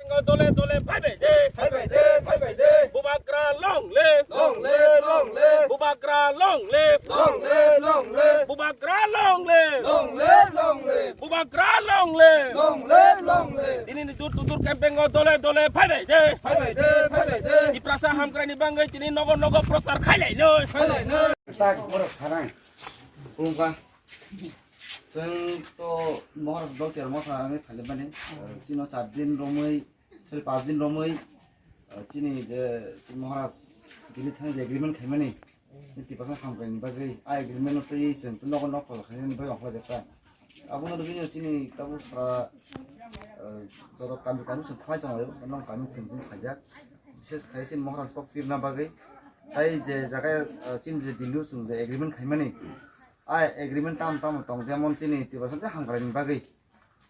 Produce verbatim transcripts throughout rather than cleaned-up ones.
Dole dole phaibai de. Phaibai de, phaibai de. Bubagra long live. Long live, long live. Bubagra long live. Long live, long live. Bubagra long live. Long live, long live. Bubagra long live. Long live, long live. Tini ni dur tudur campaign o dole dole phaibai de. Phaibai de, phaibai de. Tiprasa hamkrai ni bangwi tini nogo nogo prochar khailai noi. Khailai noi. Tak borok sarang. Khulumkha. Chwng to Maharaj dol ter motha wngwi phailaimani. Chino char din romwi, sorry, panch din romwi, chini je Maharaj Delhi thang je agreement khaimani. Ni Tiprasa hamkrai ni bagwi a agreement no twi chwng to nogo nok khol khainani bagwi ongkhorjak ta. Abono rwgwino chini tabuk sara, joto kami kami chwng thanglai tongo, nong kami chwng tini khaijak. Bises khai chini Maharaj kok pirna bagwi. Tai je jaga, chini je Delhi o chwng je agreement khaimani. A agreement tam tam tong jemon chini Tiprasa tei hamkrai ni bagwi.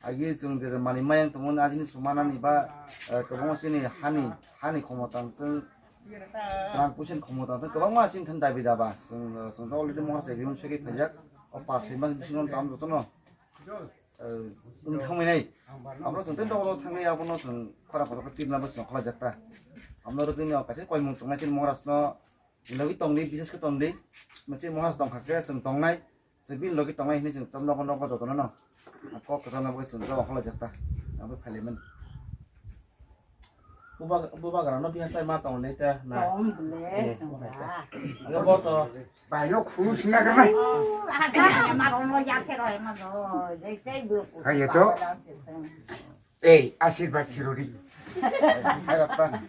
Agi chwng je je manwi mayang tongmani a jinis rok manani ba, kwbangma chini hani, hani khomota tong, rang puisa ni khomota tong, kwbangma chini thani dabi daba. Chwng, chwng to already Maharaj agreement swigwi khaijak. O pas soi mas bisingo tam jotono, wng thangmani. Abono chwng tei dogoro thangwi abono chwng khora khora khe pirna bagwi chwng khlaijakta. Abono rwgwino kaisa koimung tongnai chini Maharaj no. Logi tongdi, bises khe tongdi. Mochi Maharaj tongkha khe chwng tongnai. Chwng bini logi tongnai hinwi chwng tam nogo nogo jotono no. Kok kwchangna bagwi chwng jabo khlaijakta. Abo phailaimani. Bubagra no bihar sai ma tongo nai ta na. Tong bole. Abo to. Bai no khulu sina khe bai. Asa ma ro no ya khe ro ma do. Jai jai bu. Hai to. Ei, asirbat sirori. Hai rata.